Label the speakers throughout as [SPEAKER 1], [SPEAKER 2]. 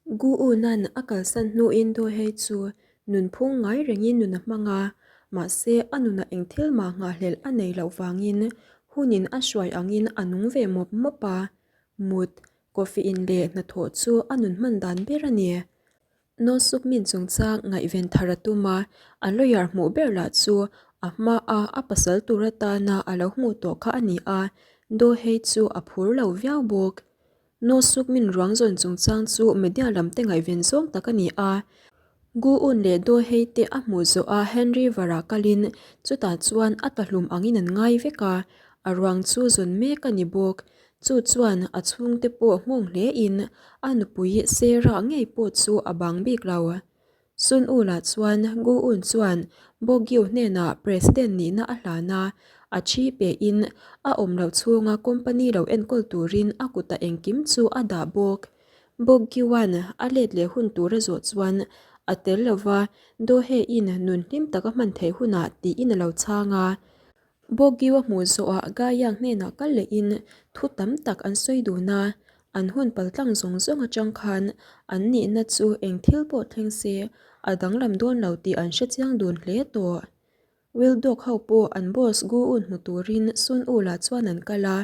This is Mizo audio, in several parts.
[SPEAKER 1] Gu Unan a kalsan hnuin Dohei chu nunphung ngai rengin nun a hmang a, mahse a nunah eng thil mah nghahhlelh a nei loh vangin hunin a hruai angin a nung ve mawp mawp a. Mut, coffee in leh hnathawh chu a nun hman dan ber a ni. No Suk Min chungchang ngaihven thar a tum a, a lawyer hmuh ber lah chu a hmaa a pasal tur atana a lo hmuh tawh kha a ni a, Dohei chu a phur lo viau bawk. No Suk Min ruang zawn chungchang chu media lam te ngaihven zawng tak a ni a. Gu Un leh Do Hei te a hmuh zawh a Henry Vara kalin chutah chuan a tahlum angin an ngai vek a, a ruang chu zawn mek a ni bawk. Chu chuan a chhungte pawh nghawng hlein a nupui Sarah ngei pawh chu a bang bik lo. Sun Ula chuan Gu Un chuan Bo Gyu hnenah President nihna a hlan a, a thi pehin a awm loh chhunga company lo enkawl turin a kutah engkim chu a dah bawk. Bo Gyuan a let leh hun tur a zawh chuan a tel lova Do-hee-in nun hlim taka hman theih hunah tiin a lo chhang a. Bawkgiu a hmuh zawhah Gaiang hnenah kal lehin thu tam tak an sawi dun a, an hun paltlang zawng zawng atang khan an nihna chu eng thil pawh thleng se a danglam dawn lo tih an hre chiang dun hle tawh. Will Dog ho pawh an boss Gu Un hmu turin Sun Ula chuan an kal a,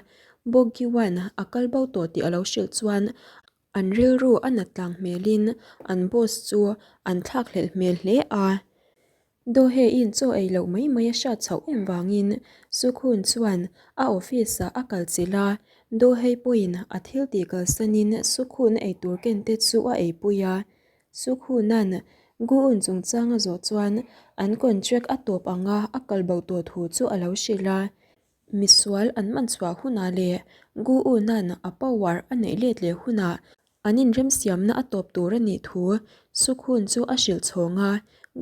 [SPEAKER 1] Bawkgiuan a kal bo tawh tih a lo hrilh chuan an rilru a nat tlang hmelin an boss chu an thlakhlelh hmel hle a. Dawheiin chaw ei loh mai mai a hriat chhoh em vangin Sukhun chuan a office ah a kal chilh a, Dawhei pawhin a thil tih kalsanin Sukhun a eitur ken te chu a eipui a. Sukhunan Gu-un chungchang a zawh chuan an contract a tawp anga a kal bo tawh thu chu a lo hrilh a. Misual an man chhuah hunah leh Gu-unan a power a neih let leh hunah An inremsiamna a tawp tur a nih thu Sukhun chu a hrilh chhawng a,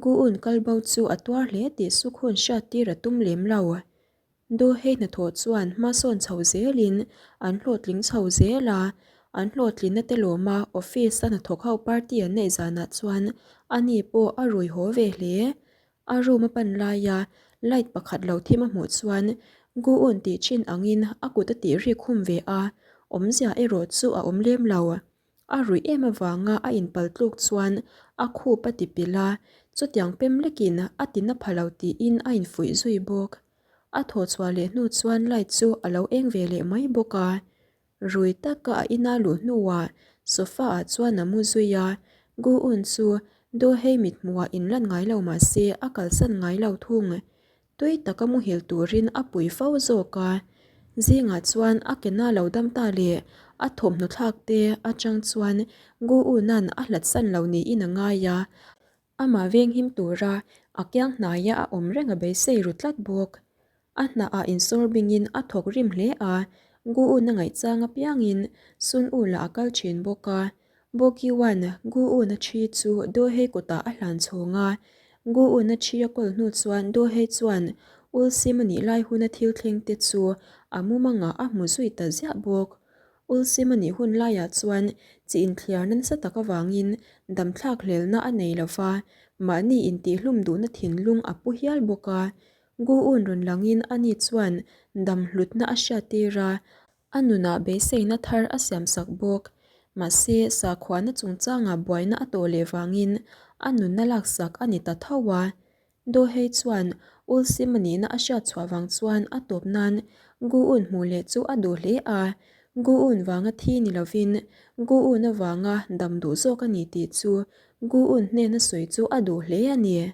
[SPEAKER 1] Gu-un kalbo chu a tuar hle tih Sukhun hriattir a tum lem lo. Dohei hnathawh chuan hmasawn chho zelin an hlawhtling chho zel a, an hlawhtlinna te lawma office a hnathawk ho party an neih zanah chuan ani pawh a rui haw ve hle. A room a pan laia light pakhat lo thim a hmuh chuan Gu-un tih thin angin a kut a tih rik khum ve a, awmzia erawh chu a awm lem lo. A ruih em avanga a inpal tluk chuan a khup a ti pilh a, chutiang pem lekin a ti na pha lo tiin a infuih zui bawk. A thawhchhuah leh hnu chuan light chu a lo eng ve leh mai bawk a. Rui taka a ina luh hnuah sofa ah chuan a mu zui a, Gu Un chu Dohei mithmuhah inlan ngai lo mah se a kalsan ngai lo thung. Tui taka muhil turin a pui fo zawk a, zingah chuan a ke na lo dam ta leh a thawmhnaw thlak te atang chuan Gu Un-a'n a hlatsan lo niin a ngai a, amah venghim tura a kiang hnaia a awm reng a beisei ru tlat bawk. A hnah ah insawr bingin a thawk rim hle a, Gu Un a ngaihchang apiangin Sun U lah a kal thin bawk a. Bo Ki Wan Gu Un a thi chu Do Hei kutah a hlan chhawng a. Gu Un a thi a kawl hnu chuan Do Hei chuan Ul Sim a nih lai huna thil thleng te chu a mumangah a hmu zui ta ziah bawk. Ul Sim a nih hun laiah chuan chi inthliarna nasa tak avangin damthlak hlelna a nei lo va, mahni intihhlum duhna thinlung a pu hial bawk a. Gu-un rawn langin ani chuan dam hlutna a hriattir a, a nunah beiseina thar a siamsak bawk. Mahse, sakhuana chungchangah buaina a tawh leh vangin a nunna laksak a ni ta tho a. Dohei chuan Ulsim a nihna a hriatchhuah vang chuan a tawp nan Gu-un hmuh leh chu a duh hle a. Gu-un vanga thi ni lovin Gu-un avanga dam duh zawk a ni tih chu Gu-un hnena sawi chu a duh hle a ni.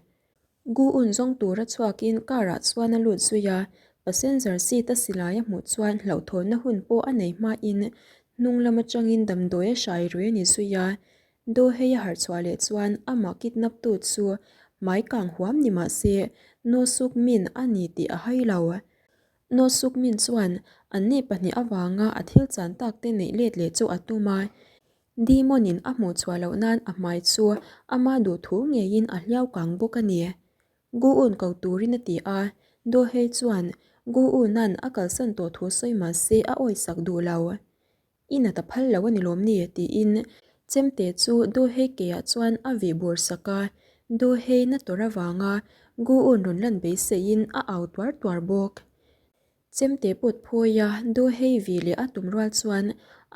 [SPEAKER 1] Gu Un zawng tura chhuakin car ah chuan a lut zui a, passenger seat a silai a hmuh chuan hlauhthawnna hun pawh a nei hmain hnung lam atangin damdawi a hrai rui a ni zui a. Do hei a harh chhuah leh chuan amah kidnap tu chu hmai kang huam ni mah se No Suk Min a ni tih a hai lo. No Suk Min chuan anni pahnih avanga a thil chan tak te neih let leh chu a tum a. Demon in a hmuh chhuah loh nan a hmai chu ama duh thu ngeiin a hliau kang bawk a ni. Gu Un ko turin a ti a, Do Hei chuan Gu Un an a kalsan tawh thu sawi mah se a awisak duh lo. I nat a phal lo a ni lawm ni? tiin chemte chu Do Hei keah chuan a vih bur sak a, Do Hei na tawrh avanga Gu Un rawn lan beiseiin a au tuar tuar bawk. Chemte pawt phawi a, do hei vi leh a tum rual chuan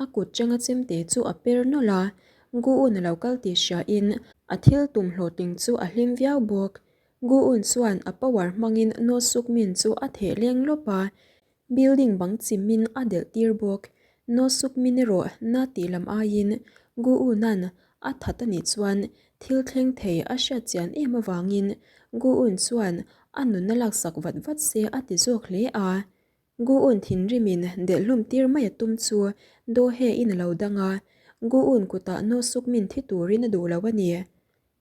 [SPEAKER 1] a kut changa chemte chu a per nawlh a. Gu-un a lo kal tih hriain a thil tum hlawhtling chu a hlim viau bawk. Gu-un chuan a power hmangin No Suk Min chu a theh leng lawp a, building bang chimin a delh tir bawk. No Suk Min erawh na tih lam aiin Gu-unan a that a nih chuan thil thleng thei a hriat chian em avangin Gu-un chuan a nunna laksak vat vat se a ti zawk hle a. Gu-un thinrimin delhhlum tir mai a tum chu Dawhe-in a lo dang a, Gu-un kutah No Suk Min thi turin a duh lo a ni.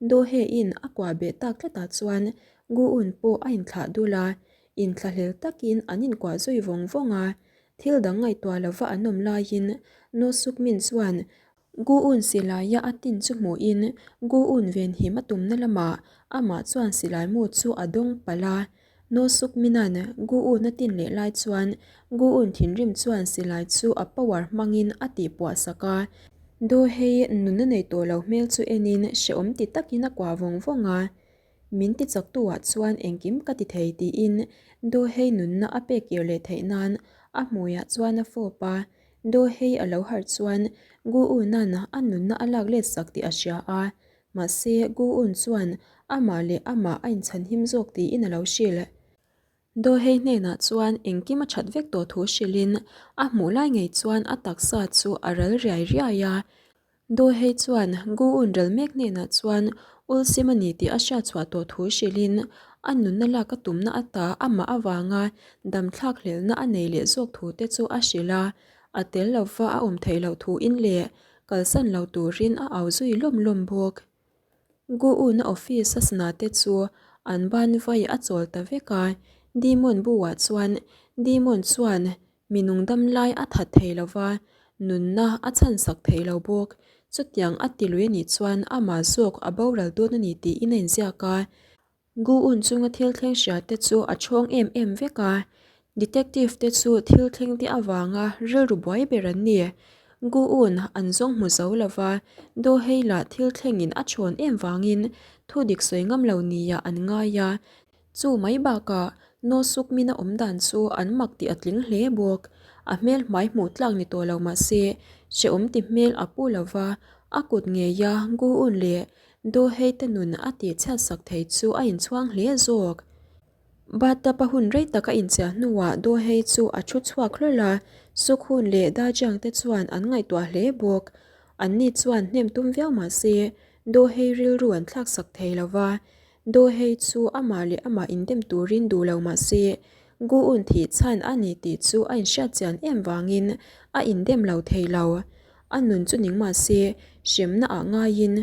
[SPEAKER 1] Dawhe-in a kuah beh tak tlatah chuan Gu-un pawh a inthlah dul a, inthlahlel takin an inkuah zui vawng vawng a. Thil dang ngaihtuah lova an awm laiin No Suk Min chuan Gu-un silaia a tin chu hmuhin Gu-un venhim a tumna lamah amah chuan silai mu chu a dawng palh a. No Suk Min-a'n Gu-un a tin leh lai chuan Gu-un thinrim chuan silai chu a power hmangin a tihpuah sak a. Do hei nunna nei tawh lo hmel chu enin hrehawm ti takin a kuah vawng vawng a. Min ti chaktu-ah chuan engkim ka ti thei tiin Do hei nunna a pek kir leh theih nan a hmuiah chuan a fawp a. Do hei a lo harh chuan Gu Un-a'n a nunna a lak let sak tih a hria a, mahse Gu Un chuan amah leh amah a inchhanhim zawk tiin a lo hrilh. Do hei hnenah chuan engkim a that vek tawh thu hrilhin a hmuh lai ngei chuan a taksa chu a ral riai riai a. Do hei chuan Gu Un ral mek hnenah chuan Ulsim a ni tih a hriat chhuah tawh thu hrilhin a nunna lak a tumna ata amah avanga damthlak hlelhna a nei leh zawk thu te chu a hrilh a, a tel lova a awm theih loh thu in leh kalsan lo turin a au zui lawm lawm bawk. Gu Un-a office a sana te chu an ban vai a chawl ta vek a, Demon bu-ah chuan Demon chuan Mi nung dam lai a that thei lo va, nunna a chhansak thei lo bawk. Chutiang a ti lui a nih chuan amah zawk a boral dawn a ni tiin a inziak a. Gu-un chunga thil thleng hria te chu a chhawng em em vek a. Detective te chu thil thleng te avanga rilru buai ber an ni. Gu-un an zawng hmu zo lo va, Do Hei-lah thil thlengin a chhawn em vangin thu dik sawi ngam lo nia an ngai a. Chu mai bakah No Suk Min a awm dan chu an mak tih a tling hle bawk. A hmel hmai hmuh tlak ni tawh lo mah se, hrehawm ti hmel a pu lo va, a kut ngeia Gu Un leh Do Hei te nun a tih chhiat sak thei chu a inchhuang hle zawk. Bathtub a hun rei tak a inchiah hnuah Do Hei chu a thu chhuak hlawl a, Suk Hun leh Da Jiang te chuan an ngaihtuah hle bawk. Anni chuan hnem tum viau mah se, Do Hei rilru an thlak sak thei lo va, Do hei chu amah leh amah indem turin duh lo mah se, Gu Un thih chhan a ni tih chu a inhriat chian em vangin a indem lo thei lo. A nun chu ning mah se, hremna ah ngaiin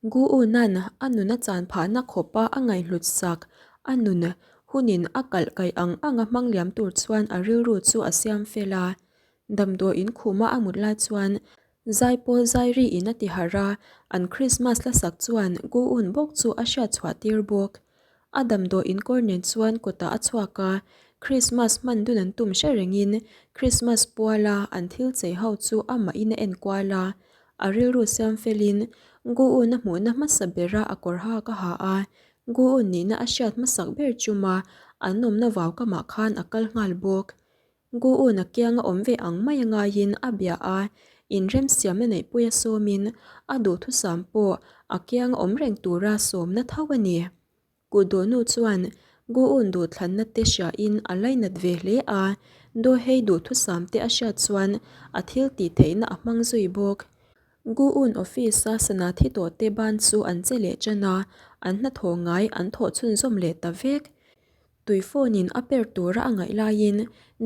[SPEAKER 1] Gu Un-a'n a nun a chan phahna khawpa a ngaihhlut sak a nun hunin a kalh kaih ang anga hmang liam tur chuan a rilru chu a siam fel a. Damdawi inkhuma a mut lai chuan Zaipawl Zairi in a ti harh a, an Christmas hla sak chuan Gu Un bawk chu a hriat chhuah tir bawk. A damdawi inkawr nen chuan kawtah a chhuak a, Christmas hman dun an tum hre rengin Christmas puala an thil chei ho chu amahin a en kual a, a rilru siam felin Gu Un a hmuhna hmasa bera a kawr hak a ha a, Gu Un nihna a hriat hmasak ber chuma an awmna vau kamah khan a kal nghal bawk. Gu-un a kianga awm ve ang mai a ngaiin a bia a, inremsiamna neihpui a sawmin a duhthusam pawh a kianga awm reng tura sawmna tho a ni. Kutdawhnu chuan Gu-un duhthlanna te hriain a lainat ve hle a, Dawhei duhthusam te a hriat chuan a thil tih theihna a hmang zui bawk. Gu-un office-a sana thi tawh te ban chu an che leh ṭan a, an hnathawh ngai an thawh chhunzawm leh ta vek. Tui phone in a per tura a ngaih laiin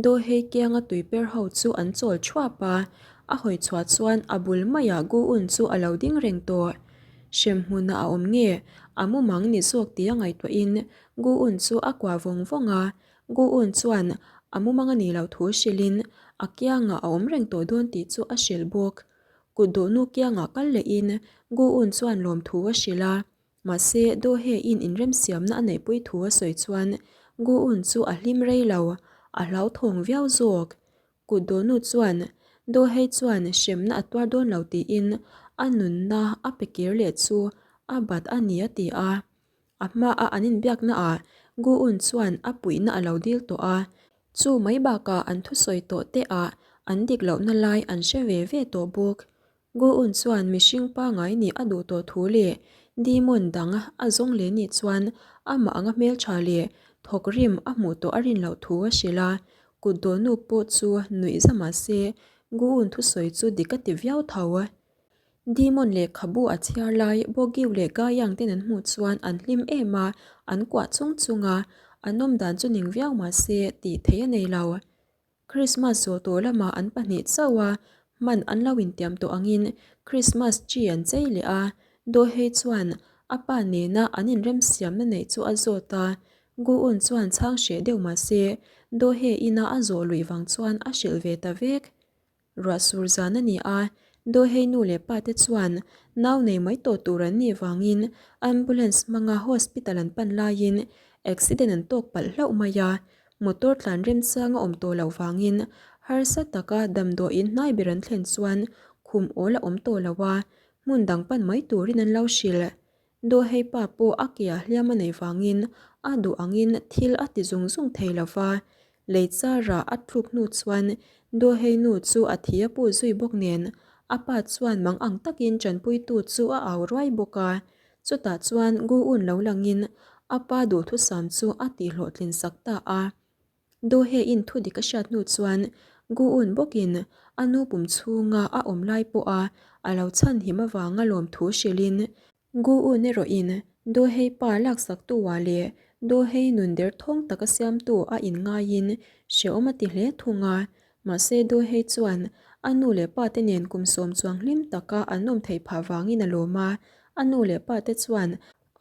[SPEAKER 1] Dawhei kianga tui per ho chu an chawl thuap a, a hawi chhuah chuan a bul maiah Gu Un chu a lo ding reng tawh. Hremhmunah a awm nge a mumang ni zawk tia ngaihtuahin Gu Un chu a kuah vawng vawng a, Gu Un chuan a mumang a nih loh thu hrilhin a kiangah a awm reng tawh dawn tih chu a hrilh bawk. Kut dawhnu kiangah kal lehin Gu Un chuan lawmthu a hrilh a. Mahse, Dohe-in inremsiamna a neihpui thu a sawi chuan Gu-un chu a hlim rei lo, a hlauthawng viau zawk. Kutdawhnu chuan Dohe chuan hremna a tuar dawn lo tiin a nunna a pe kir leh chu a bat a ni a ti a. A hmaa an inbiaknaah Gu-un chuan a puihna a lo dil tawh a, chu mai bakah an thusawi tawh te ah an dik lohna lai an hre ve ve tawh bawk. Gu-un chuan mihring pangai nih a duh tawh thu leh demon dang a zawng leh nih chuan amah anga hmeltha leh thawk rim a hmuh tawh a rin loh thu a hrilh a. Kut dawhnu pawh chu nuih za mah se Gu-un thusawi chu dik a ti viau tho. Demon lehkhabu a chhiar lai Bogiu leh Gayang ten an hmuh chuan an hlim em a, an kuah chung chung a, an awmdan chu ning viau mah se tih theih a nei lo. Krismas zawh tawh lamah an pahnih chauh a, hman an lo intiam tawh angin Krismas tree an chei leh a, Dawhei chuan a pa nena an inremsiamna neih chu a zawt a, Gu-un chuan chhang hreh deuh mah se Dawhei ina a zawh luih vang chuan a hrilh ve ta vek. Ruah sur zan a ni a, Dawhei nu leh pa te chuan nau nei mai tawh tur an nih vangin ambulance hmanga hospital an pan laiin accident an tawk palh hlauh mai a, motor tlan remchang a awm tawh loh vangin harsa taka damdawiin hnai ber an thlen chuan khum awl a awm tawh lo a, hmun dang pan mai turin an lo hrilh. Dawhei pa pawh a ke ah hliam a neih vangin a duh angin thil a ti zung zung thei lo va, lei chara a tluk hnu chuan Dawhei nu chu a thi a put zui bawk nen a pa chuan mang ang takin tanpuitu chu a au ruai bawk a. Chutah chuan Gu Un lo langin a pa duhthusam chu a tihhlawhtlin sak ta a. Dawheiin thu dik a hriat hnu chuan Gu-un bawkin a nu pum chhunga a awm lai pawha a lo chhan him avanga lawmthu hrilhin Gu-un erawhin Dawhei pa laksaktu-ah leh Dawhei nun derthawng taka siamtu a inngaiin hrehawm a ti hle thung a. Mahse Dawhei chuan a nu leh pate nen kum sawm chuang hlim taka an awm theih phah vangin a lawm a, a nu leh pate chuan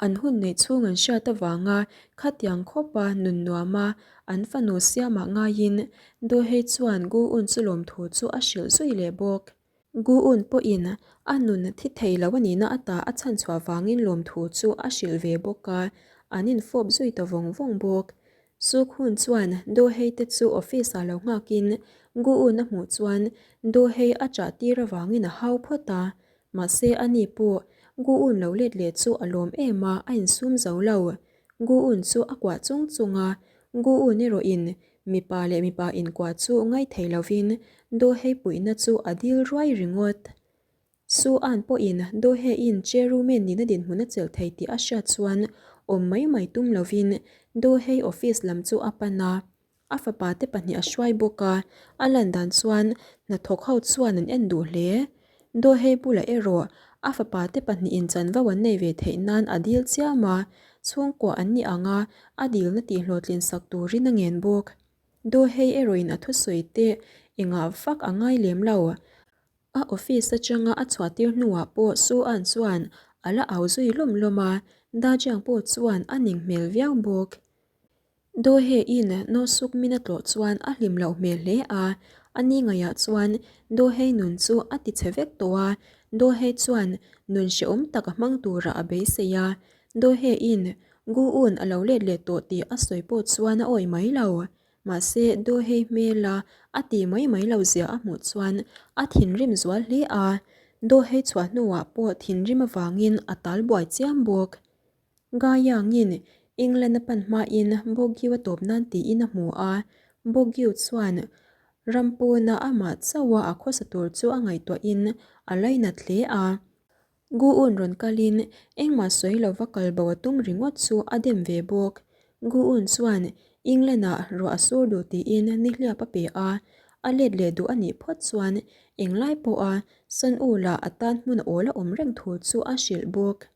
[SPEAKER 1] An hun neih chhung an hriat avanga khatiang khawpa nun nuama an fanu siamah ngaiin Dawhei chuan Gu-un chu lawmthu chu a hrilh zui leh bawk. Gu-un pawhin a nun thi thei lo a nihna ata a chhanchhuah vangin lawmthu chu a hrilh ve bawk a, an infawp zui ta vawng vawng bawk. Sukhun chuan Dawhei te chu office-ah lo nghakin Gu-un a hmuh chuan Dawhei a chah tir avangin a hau phawt a, Mahse a ni pawh Gu-un lo let leh chu a lawm em a, a insum zo lo. Gu-un chu a kuah chung chung a, Gu-un erawhin mipa leh mipa inkuah chu ngaithei lovin Dawhei puihna chu a dil ruai ringawt. Su-an pawhin Dawheiin Cherumen nihna dinhmun a chelh thei tih a hriat chuan awm mai mai tum lovin Dawhei office lam chu a pan a. A fapa te pahnih a hruai bawk a, a lan dan chuan hnathawk ho chuan an en duh hle. Dawhei bulah erawh a fapa te pahnihin chanvo an nei ve theih nan a dil chiam a, chhungkua an ni ang a, a dilna tihhlawhtlin sak turin a ngen bawk. Dawhei erawhin a thusawi te engah vak a ngai lem lo. A office atanga a chhuahtir hnuah pawh Su-an chuan a la au zui lawm lawm a, Dajiang pawh chuan a ning hmel viau bawk. Dawheiin Nosuk min a tlawh chuan a hlim loh hmel hle a, a ni ngaihah chuan Dawhei nun chu a ti chhe vek tawh a, Dawhei chuan nun hrehawm tak a hmang turah a beisei a, Dawheiin Gu-un a lo let leh tawh tih a sawi pawh chuan a awih mai lo. Mahse Dawhei hmela a ti mai mai lo zia a hmuh chuan a thinrim zual hle a, Dawhei chhuah hnuah pawh thinrim avangin a tal buai chiam bawk. Gaiangin England a pan hmain Bogyu a tawp nan tiin a hmu a, Bogyu chuan ram pawna amah chauha a khawsa tur chu a ngaihtuahin a lainat hle a. Gu-un rawn kalin engmah sawi lova kal bo a tum ringawt chu a dem ve bawk. Gu-un chuan England-ah ruah a sur duh tiin nihliap a pe a, a let leh duh a nih phawt chuan englai pawha Sun-ula a tan hmun a awl a awm reng thu chu a hrilh bawk.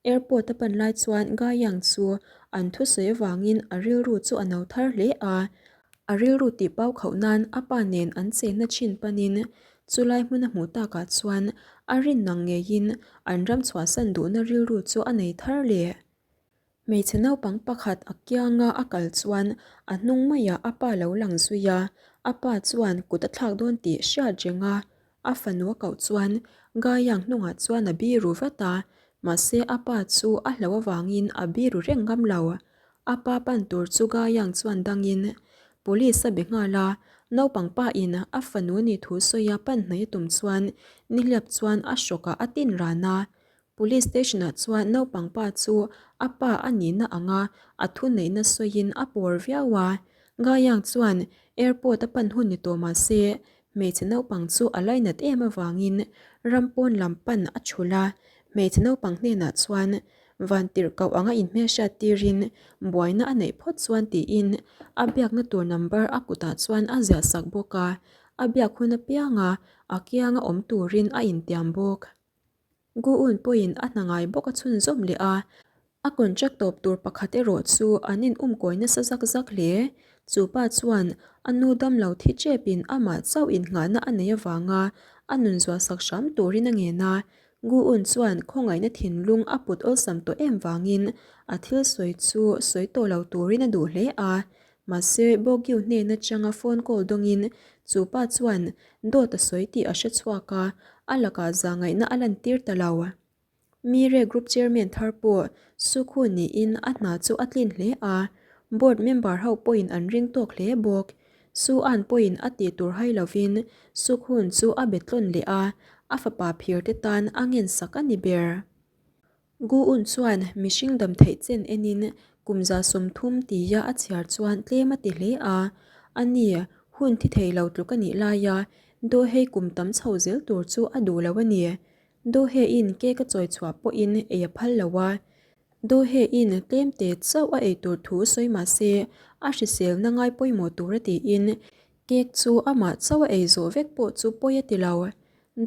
[SPEAKER 1] Airport a pan lai chuan Gayang chu an thusawi avangin a rilru chu a no thar hle a, a rilru tih pau khauh nan a pa nen an chenna chin panin chulai hmun a hmuh takah chuan a rin nang ngeiin an ram chhuahsan duhna rilru chu a nei thar leh. Hmeichhe naupang pakhat a kianga a kal chuan a hnung maiah a pa lo lang zui a, a pa chuan kut a thlak dawn tih hriat reng a, A fanu a koh chuan Gayang hnungah chuan a biru vat a, mahse a pa chu a hlauh avangin a biru reng ngam lo. A pa pan tur chu Gayang chuan dangin Police a be nghal a, naupang pa in a fanu nih thu sawi a pan hnaih a tum chuan nihliap chuan a hrawkah a tin ran a. Police station ah chuan naupang pa chu a pa a nihna anga a thuneihna sawiin a pawr viau a. Gayang chuan airport a pan hun ni tawh mahse. Hmeichhe naupang chu a lainat em avangin ram pawn lam pan a thulh a, hmeichhe naupang hnenah chuan vantirhkoh anga inhmelhriat tirin buaina a neih phawt chuan tiin a biakna tur number a kutah chuan a ziah sak bawk a, a biak hun apianga a kianga awm turin a intiam bawk. Gu-un pawhin a hna ngai bawk a chhunzawm leh a, a contract tawp tur pakhat erawh chu an in umkawi nasa zak zak hle. Chu pa chuan a nu damlo thi chepin amah chauh innghahna a neih avanga a nun zualsak hram turin a ngen a, Gu-un chuan khawngaihna thinlung a put awlsam tawh em vangin a thil sawi chu sawi tawh lo turin a duh hle a, Mahse, Bogyu hnen atanga phone call dawngin chu pa chuan dawt a sawi tih a hre chhuak a, a lakah zahngaihna a lantir ta lo. Mire Group Chairman thar pawh Sukhu niin a hna chu a tlin hle a, Board member ho pawhin an ring tawk hle bawk. Su An pawhin a tih tur hai lovin Sukhun chu a be tlawn leh a, a fapa phir te tan a ngensak a ni ber. Gu-un chuan mihring dam theih chen enin kum 30 tia a chhiar chuan tlem a ti hle a, a ni, hun thi thei lo tluk a nih laia Dawhei kum tam chho zel tur chu a duh lo a ni. Dawheiin cake a chawi chhuah pawhin ei a phal lo a, Dawheiin tlemte chauh a ei tur thu sawi mah se a hriselna ngai pawimawh tur a tiin Cake chu amah chauh a ei zawh vek pawh chu pawi a ti lo.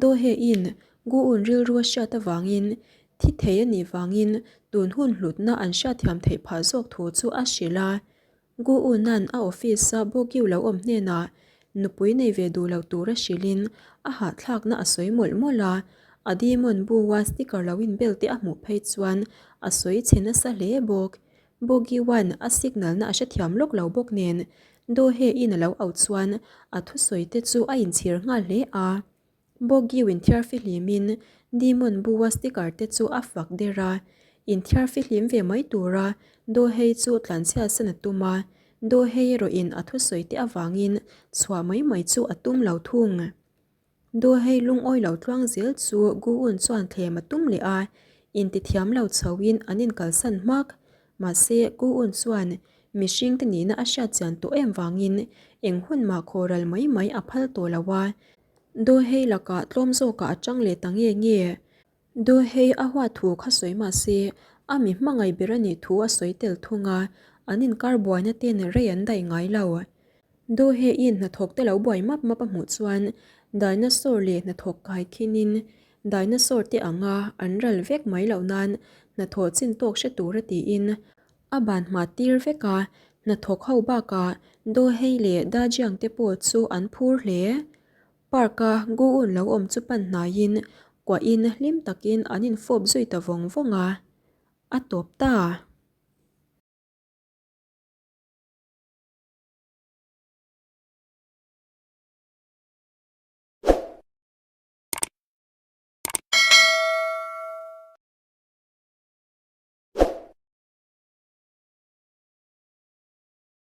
[SPEAKER 1] Dawheiin Gu-un rilru a hriat avangin thi thei a nih vangin tun hun hlutna an hriatthiam theih phah zawk thu chu a hrilh a. Gu-una'n a office-a Bogyu lo awm hnenah nupui nei ve duh lo tura hrilhin a hahthlakna a sawi mawlh mawlh a. A demon bu-a sticker lo inbel te a hmuh phei chuan a sawi chhe nasa hle bawk. Bogie one a signal na a hrethiam lawk lo bawk nen Dohe in a lo auh chuan a thusawi te chu a inchhir nghal hle a. Bogie inthiar fihlim in Demon bu a sticker te chu a fak der a, inthiar fihlim ve mai tura Dohei chu tlanchhiat san a tum a, Dohei erawh in a thusawi te avangin chhuah mai mai chu a tum lo thung. Dawhei lungawi lo tluang zel chu Gu-un chuan thlem a tum leh a, intithiam lo chhoin an inkalsan hmak. Mahse, Gu-un chuan mihringte nihna a hriat chian tawh em vangin eng hun mah khawral mai mai a phal tawh lo a, Dawhei lakah tlawm zawkah a tang leh ta nge nge. Dawhei a huat thu kha sawi mah se, a mi hmangaih ber a nih thu a sawi tel thung a, an inkar buaina ten rei an daih ngai lo. Dawheiin hnathawk te lo buai map map a hmuh chuan dinosaur leh hnathawk kai khinin dinosaur te anga an ral vek mai loh nan hnathawh chin tawk hre tura tiin a ban hma tir vek a, hnathawk ho bakah Dawhei leh Dajiang te pawh chu an phur hle. Park-a Gu-un lo awm chu pan hnaiin kuahin hlim takin an infawp zui ta vawng vawng a, a tawp ta.